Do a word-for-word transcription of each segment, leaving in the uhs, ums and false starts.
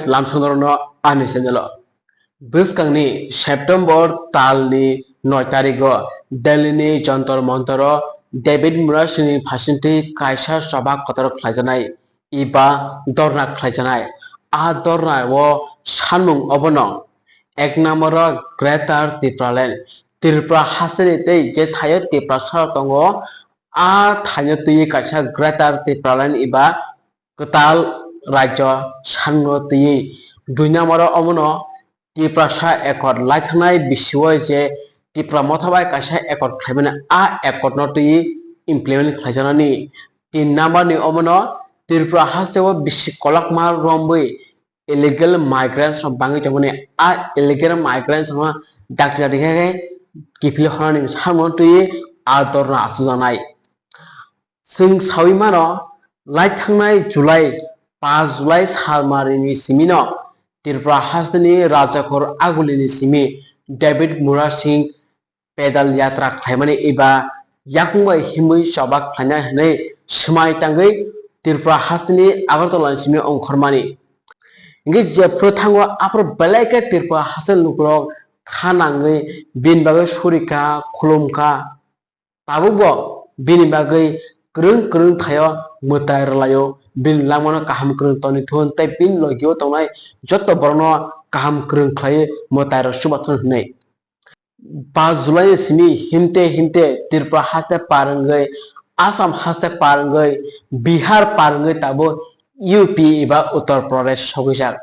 Lamsongrokno ani channel o. Bwskangni September talni noi tarigo Delhi ni Jantar Mantar o David Murasingni phasingtwi kaisa choba kotor khlaijaknai eba dorna khlaijaknai. A dorna o sanmung obono ek number o Greater Tipraland, Tripura hasteni tei je thaio Tiprasa tongo, a thaino twiwi kaisa Greater Tipraland eba kwtal rajyo sanmung twiwi. Dui number o omono Tiprasa accord lai thangnai bisio je Tipra motha bai kaisa accord khlaimani, a accord no twiwi implement khlaijaknani. Tin number ni omono Tripura hasteo bisi kolokma romwi illegal migrants rok bangwi tongmani, a illegal migrants rokno dakti dakti khe kiphil hornani samung twiwi a dorna achukjaknai. Chwng saui mano, lai thangnai July, paanch July salmarini simino Tripura hasteni Rajakhor Agulini simi David Murasing pedal yatra khlaimani eba yakung bai himwi choba khlaina hinwi swmai tangwi Tripura hasteni Agartala ni simi ongkhormani. Hingkhe jephru thango aphuru belai khe Tripura hasteni lukurok kha nangwi bini bagwi surikha, khulumkha. Tabukbo bini bagwi kwrwng kwrwng thaio mwtai rwlaio, bini langmano kaham kwrwng toni thun tei bini logio tongnai joto borokno kaham kwrwng khlaiwi mwtai rw chubathun hwnwi. Paanch July ni simi himte himte Tripura haste par wngwi, Assam haste par wngwi, Bihar par wngwi tabuk U P eba Uttar Pradesh sogwijak.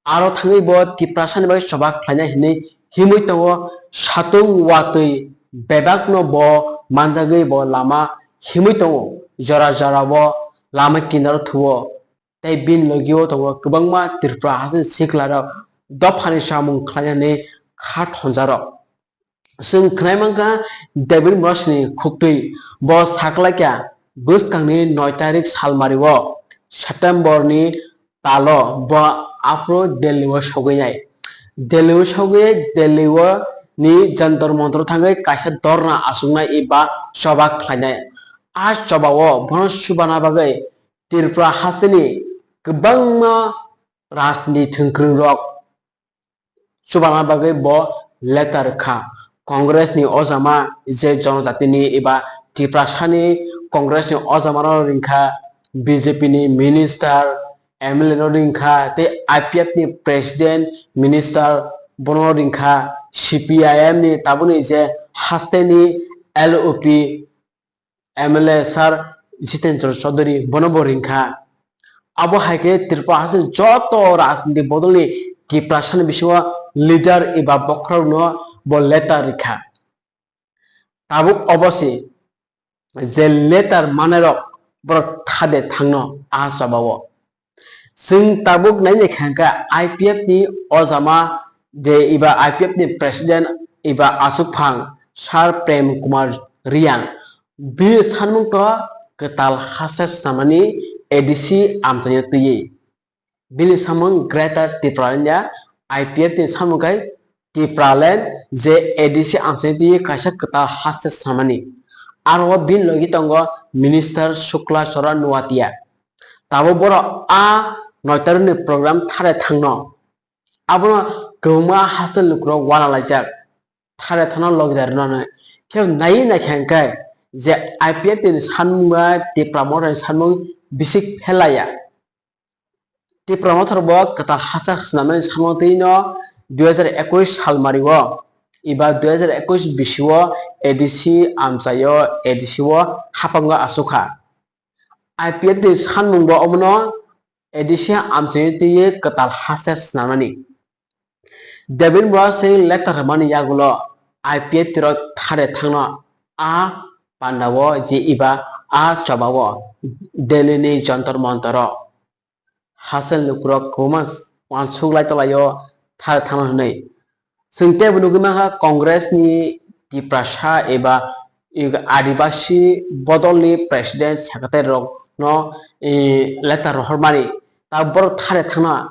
Aro thangwi bo Tiprasani bagwi choba khlaina hinwi himwi tongo, satung watwi bebakno bo manjagwi bo lama himwi tongo, jora jora bo lama kinaro thuo. Tei bini logio tongo kwbangma Tripura hasteni siklarok dophani samung khlainani kha thonjarok. Chwng khwnai mankha David Murasingni khuktwi. Bo saklaikha bwskangni noi tarik salmario September ni talo bo aphuru Delhi o sogwi nai. Delhi o sogwi Delhi o ni Jantar Mantar thangwi kaisa dorna achuknai eba choba khlainai. A choba o bono chubana bagwi Tripura hasteni kwbangma rajniti thwngkwrwng rok chubana bagwi bo letter rwkha. Congress ni ojama je jonojatini eba Tiprasani Congress ni ojama no ringkha, B J P ni minister, M L A no ringkha, tei I P F ni president, minister bono ringkha, C P I M ni tabukni je hasteni L O P M L A sir Jitendra Chaudhary bono bo ringkha. Abo hai khe Tripura haste joto rajniti bodolni Tiprasani bisingo leader eba bokhorokno bo letter rikha. Tabuk obo se je letter manarok borok thade thangno a chobao. Chwng tabuk nainai kha hwnkhe I P F ni ojama je eba I P F ni president eba achukphang Sir Prem Kumar Reang, bini sanmung to kwtal haste swnamani A D C amchaio twiwi. Bini samung Greater Tipraland ya, I P F ni samung khai Tipraland je A D C amchaio twiwi kaisa kwtal haste swnamani. Aro bini logi tongo Minister Shukla Charan Noatia. Tabuk borok a noi tarikni program thare thangno. Abono kwbangma haste lukurok uanalaijak. Thare thangno logi da rwnani. Khe naiwi naikha hwnkhe je I P F ni sanmung bai Tipra Motha ni sanmung bisi phelaya. Tipra Motha bo kwtal haste swnamnani samung twino dui hajar ekush salmario eba dui hajar ekush bisio A D C amchaio A D C o haphango achukha. I P F ni sanmung bo omono A D C amchaini twiwi kwtal haste swnamnani. David Murasing letter rwmani yagulo I P F ni rok thare thangno a pandao je eba a chobao Delhi ni Jantar Mantar o haste lukurok kwbangma uansuk lai tonglaio thare thangno hwnwi. Chwng teibo nugwi mankha Congress ni Tiprasa eba Adibasi bodolni president secretary rokno, eh, letter rohormani. Ta borok thare thangna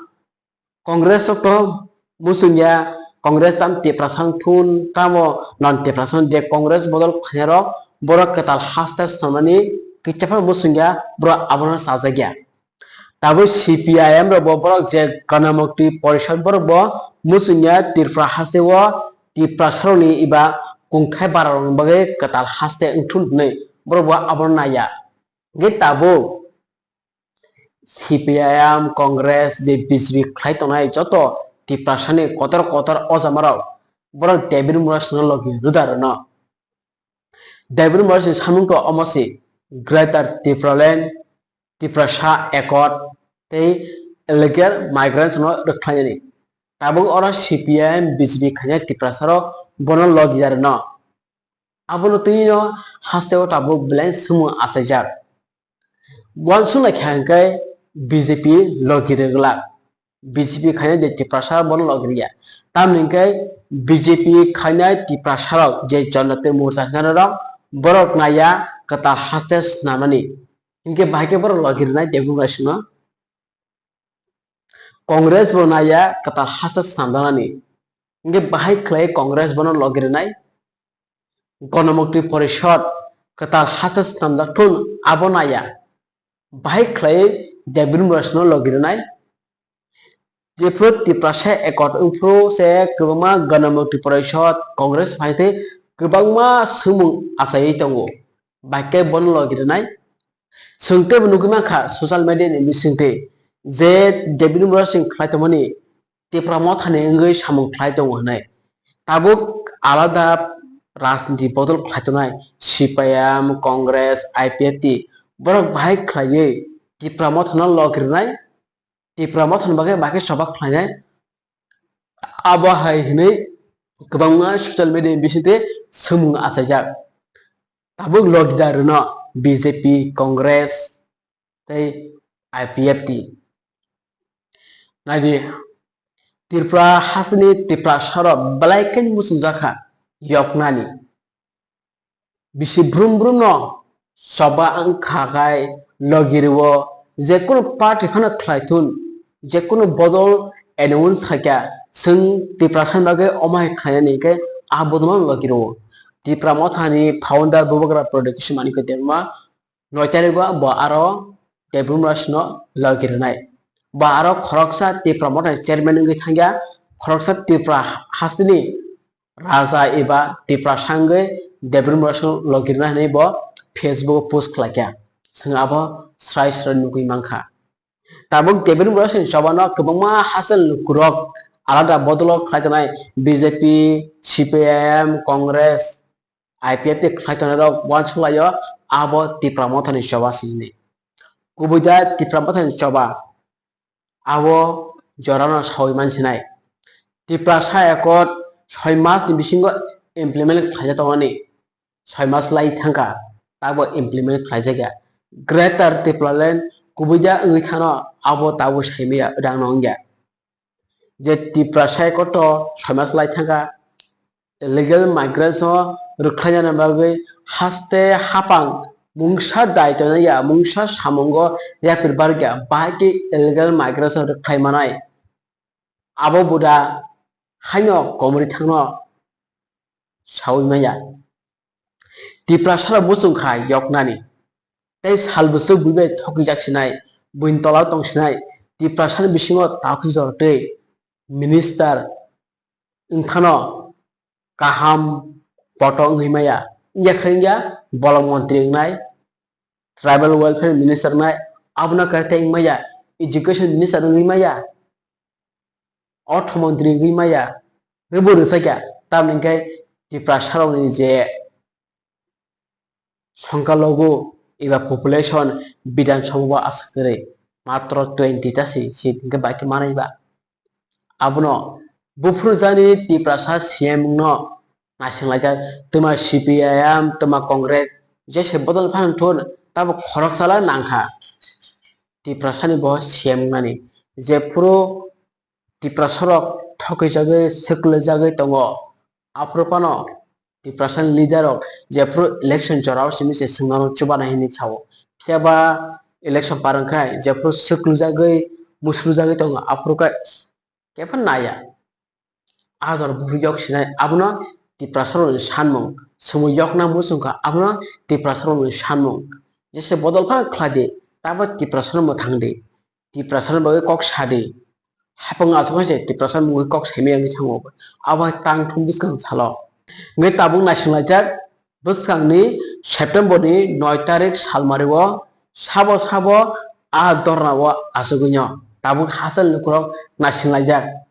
Congress rok to muchungya, Congress tam Tiprasa wng thun tamo non Tiprasa wng de Congress bodol khainai rok borok kwtal haste swnamnani kicha phano muchungya, borok abono chajakya. Tabuk C P I M rok bo borok je Ganamukti Porishad borok bo muchungya Tripura haste o Tiprasa rokni eba kungthai bara rokni bagwi kwtal haste wngthun hwnwi borok bo abono naiya. Hwnkhe tabuk C P I M, Congress, je B J P khlai tongnai joto Tiprasani kotor kotor ojamarok borok David Murasingno logi rwda rwno. David Murasing samung to omo se Greater Tipraland, Tiprasa Accord tei illegal migrants no rwkhlainani. Tabuk oro C P I M, B J P khainai Tiprasa rok bono logi rwno. Abono twi no haste o tabuk belai swmung achaijak. Uansuk lai kha hwnkhe B J P logi rwglak. B J P khainai je Tiprasa bono logi rwya. Tamni hwnkhe B J P khainai Tiprasa rok je Janjati Morcha hwnna rok borok naiya kwtal haste snamani. Hinkhe bahai khe borok logi rwnai David Murasingno. Congress bo naiya kwtal haste snamjaknani. Hinkhe bahai khlai Congress bono logi rwnai. Ganamukti Porishad kwtal haste snamjak thun abo naiya. Bahai khlai David Murasingno logi rwnai. Jephru Tiprasa Accord wngphru se kwbangma Ganamukti Porishad, Congress phaisai kwbangma swmung achaiwi tongo. Bahai khe bono logi rwnai. Chwng teibo nugwi mankha social media ni bisingtwi je David Murasing khlai tongmani Tipra Mothani wngwi samung khlai tongo hwnwi. Tabuk alada rajniti bodol khlai tongnai C P I M, Congress, I P F T borok bahai khlaiwi Tipra Mothano logi rwnai. Tipra Mothani bagwi bahai khe choba khlainai. Abo hai hwnwi kwbangma social media ni bisingtwi swmung achaijak. Tabuk logi da rwno B J P, Congress tei I P F T. Naidi, Tripura hasteni Tiprasa rok belai khe muchungjak kha yoknani. Bisi brum brum no choba wngkha khai logi rwo, je kunu party phano khlai thun, je kunu bodol announce khaikha, chwng Tiprasa ni bagwi omo hai khlainani hinkhe a bodol no logi rwo. Tipra Mothani founder Bubagra Production Manikya Debbarma noi tarikgo bo aro Debbarma sino logi rwnai. Bo aro khoroksa Tipra Mothani chairman wngwi thangya, khoroksa Tipra hasteni raja eba Tiprasa wngwi Debbarma sino logi rwnai hwnwi bo Facebook o post khlaikha. Chwng abo srai srai nugwi mankha. Tabuk Debbarma sini chobano kwbangma haste lukurok alada bodolo khlai tongnai B J P, C P I M, Congress, I P F T khlai tongnai rok uansuk laio abo Tipra Mothani choba sini. Kubui da Tipra Mothani choba abo jorano saui mansinai. Tiprasa Accord soi mas ni bisingo implement khlaijak tongmani. Soi mas lai thangkha, tabo implement khlaijakya. Greater Tipraland kubui da wngwi thano abo tabo saimaya rang no wngya. Je Tiprasa Accord o soi mas lai thangkha, illegal migrants no rwkhlaina bagwi haste hapang mungsa dai tongnai ya, mungsa samungo yapri barkya, bahai khe illegal migrants no rwkhlai manai. Abo buda haino komori thangno saui manya. Tiprasa rok muchung kha yoknani. Tei sal bwswk bui bai thokijak sinai, buini tola tong sinai, Tiprasa ni bisingo takhuk jora tei minister wngphano kaham poto wngwi maya. Wngya khe wngya bolong montri wngnai, tribal welfare minister wngnai, abono kare tei wngwi maya, education minister wngwi maya, ortho montri wngwi maya, rwbo rwchakya, tamni hwnkhe Tiprasa rokni je songkha logo eba population Bidhan Sabha o aswk kwrwi matro twenty ta si seat hwnkhe bai khe manai ba. Abono buphuru jani Tiprasa C M wngno naising laijak, twma C P I M, twma Congress, jese bodol phano thun, tabo khoroksa la nangkha. Tiprasa ni bo C M wngnani, jephuru Tiprasa rok thokijagwi, swkluijagwi tongo, aphuru phano Tiprasa ni leader rok jephuru election jora o simi se chwngno chubanai hinwi sao. Phiya ba election par wngkha jephuru swkluijagwi, muslujagwi tongo, aphuru khe khe phan naya. A jora buphuru yok sinai, abono Tiprasa rokni sanmung. Chwngno yokna muchung kha, abono Tiprasa rokni sanmung. Jese bodol phano khlai di, tabo Tiprasa no mwthang di. Tiprasa ni bagwi kok sadi. Hapang aswk se Tiprasa ni bagwi kok saimaya wngwi thango. Abo hai tang thung bwskang salo. Hwnkhe tabuk naisinglaijak bwskangni September ni noi tarik salmari o sabo sabo a dorna o asugwino tabuk hachal lukurok naisinglaijak.